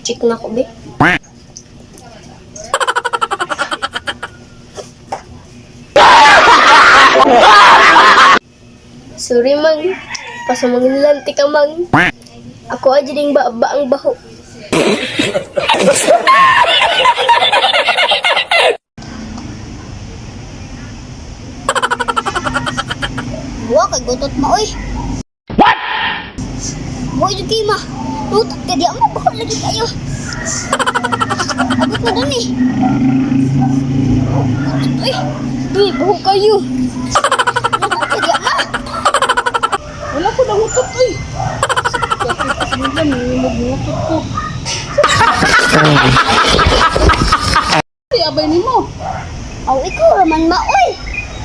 Check na ko, be. Sorry, mang. Pasamanginlanti ka, mang. Ako aja ding ba ang baho. Buwa kay gutot ma oy. What? Buwa jud kay ma. Nutot ka di mo baho lagi kayo. Abot na dun eh. Gutot oy. Uy, baho kayo. Nutot ka di ma. Wala ko nangutot oy. Kasi pasingan ngutot ko. Ay, abay nimo. Aw ikaw raman ma oy.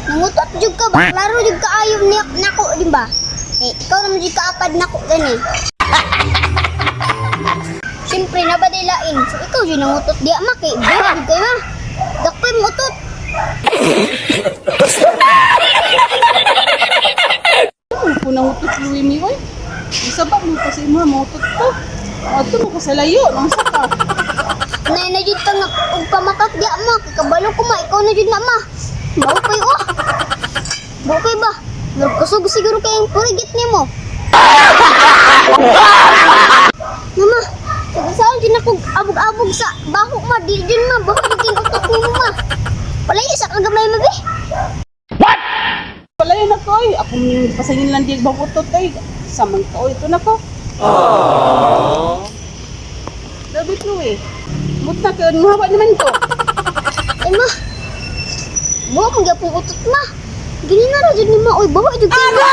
Nangutot jud ka ba? Klaro jud ka ayo ni nako di ba? Eh ikaw naman jud ka apad nako gani. Siyempre na ba lain? So ikaw jud nangutot di ma kay baho jud kay ma. Dakpay mo utot. Ano ko nangutot luwi mi oy. Isa ba mo kasi mo mangutot ko. Adto mo ko sa layo nang sa ka. Nay na jud ka nga og pamakak di ma kay kabalo ko ma ikaw na jud na ma. Bawo kay oh. Bawo kay ba? Nagkusog siguro kay ang purigit nimo. Mama, saan jud ako abog-abog sa baho ma di jud ma baho jud kay utot nimo ma. Palayo sa kagamay ma be. Palayo na ko oy. Ako pasingin lang di bang utot oy. Samang ka oy ito na ko. Aww. David Luwi. Mutna ka hawa naman ko. Ay ma. Bawo man gyapon utot ma. Gini na ra jud ni ma oy baho jud kay ma.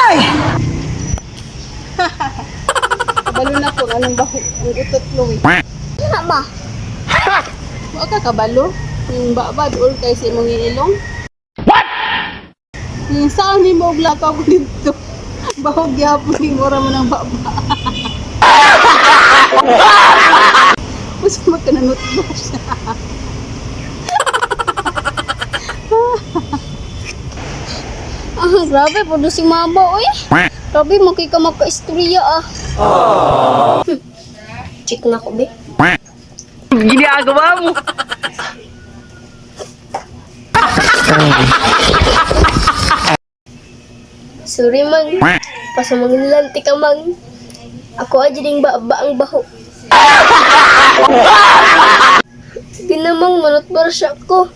Kabalo na ko anong baho ang utot Luwi. Ano na ma? Wa ka kabalo. Yung baba dool kay sa imong ilong. What? Yung saan ni mo og lakaw ko dito. Bahog gyapon ni mura man ang baba. Mas makananot ba siya? Ah, grabe po si mama oy. Grabe mo kay ka makaistorya ah. Check na ko, be. Ginagawa mo. Sorry, mang. Pasamanginlanti ka, mang. Ako aja ding ba ang baho. Sige na, mang. Manot siya ko.